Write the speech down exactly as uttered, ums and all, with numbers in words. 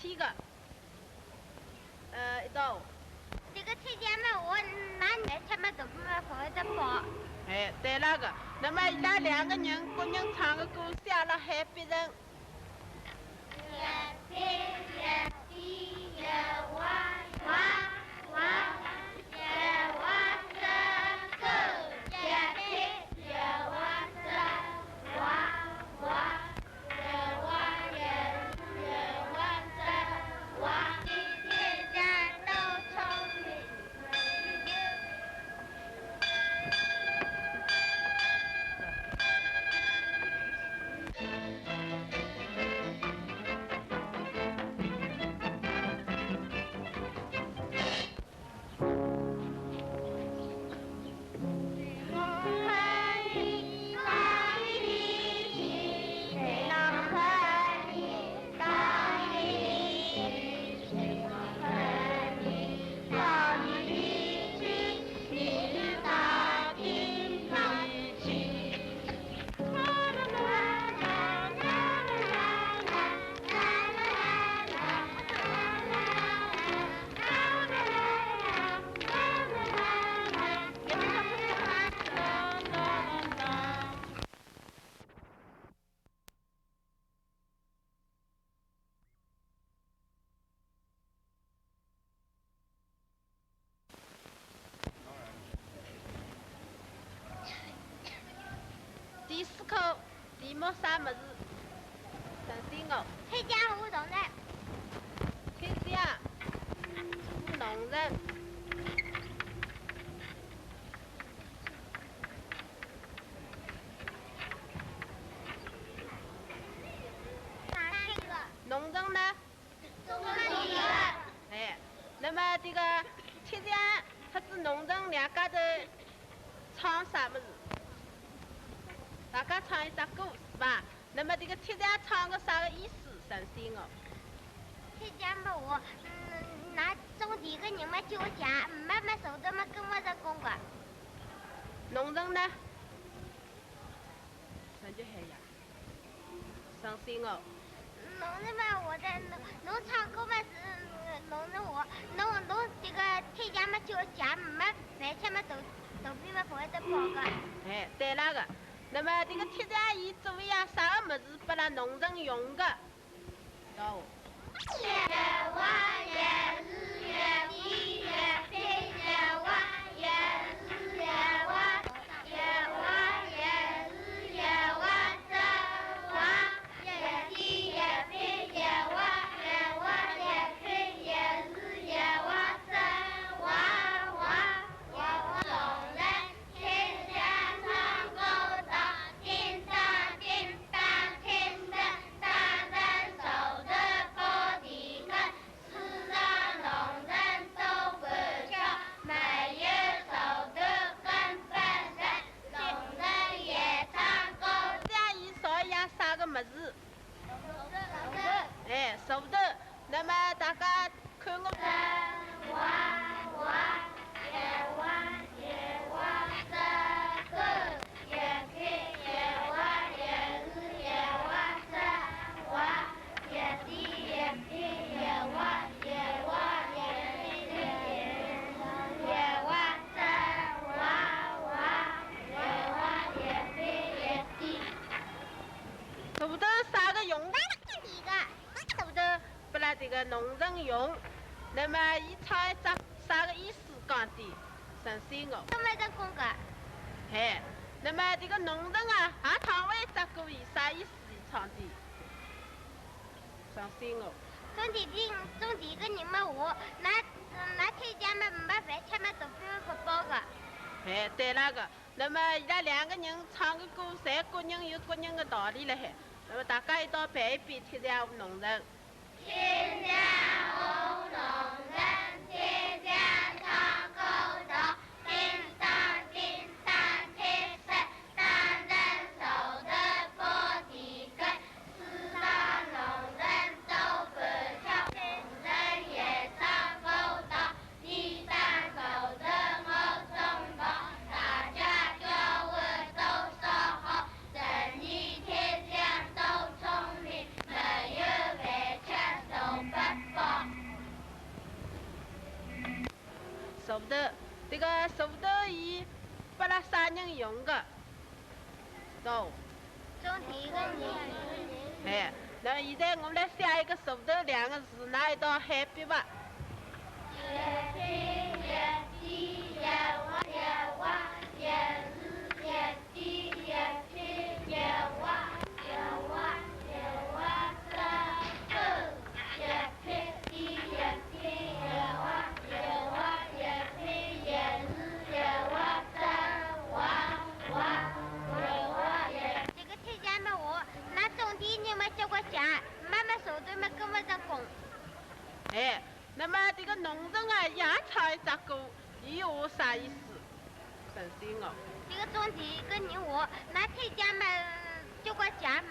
第一个，呃，一道。这个菜价嘛，我拿你来吃嘛，都不嘛不会得饱。哎，对那个，那么伊拉两个人，各人唱个歌，写了海别人。第四课，题目啥么事？相信我。菜价和农人。菜价和农人。 农人呢？哎，那么这个菜价和仔农人两家头唱啥么事？大家唱一只歌是吧？那么这个菜价唱个啥个意思？相信我。菜价嘛，我，嗯，拿种地个人嘛叫价，没没收的嘛跟我在讲个。农人呢？ 侬就喊呀，相信我。侬是嘛，我在侬，侬唱歌嘛是，侬是我，侬，侬这个菜价嘛叫价，没饭吃嘛肚，肚皮嘛不会得饱个。哎，对那个，那么这个菜价伊作为呀啥个么事拨拉农人用个？ 菜价伊烧呀啥个么事？哎，熟豆。那么大家 看我。土豆啥个用？土豆。 拨拉这个农人用，那么伊唱一只啥个意思讲的？相信我。搿么是讲个。嘿，那么这个农人啊，也唱过一只歌，伊啥意思伊唱的？相信我。种地的，种地个人嘛，我，拿，拿菜价嘛，没饭吃嘛，肚皮勿饱个。嘿，对那个。 那么伊拉两个人唱个歌，侪各人有各人个道理了海。那么大家一道背一遍《菜价和农人》。树头，这个树头伊拨了啥人用个？走。种地个人。哎，那么现在我们来写一个树头两个字，拿一道海笔吧。一撇一撇一画一画一字一 这个天下么我，拿种地人么交关钱，买么手段么跟么成功。哎，那么这个农人啊，也唱一只歌，伊有啥意思？ 神仙哦。这个种地个人话，拿天下么交关钱。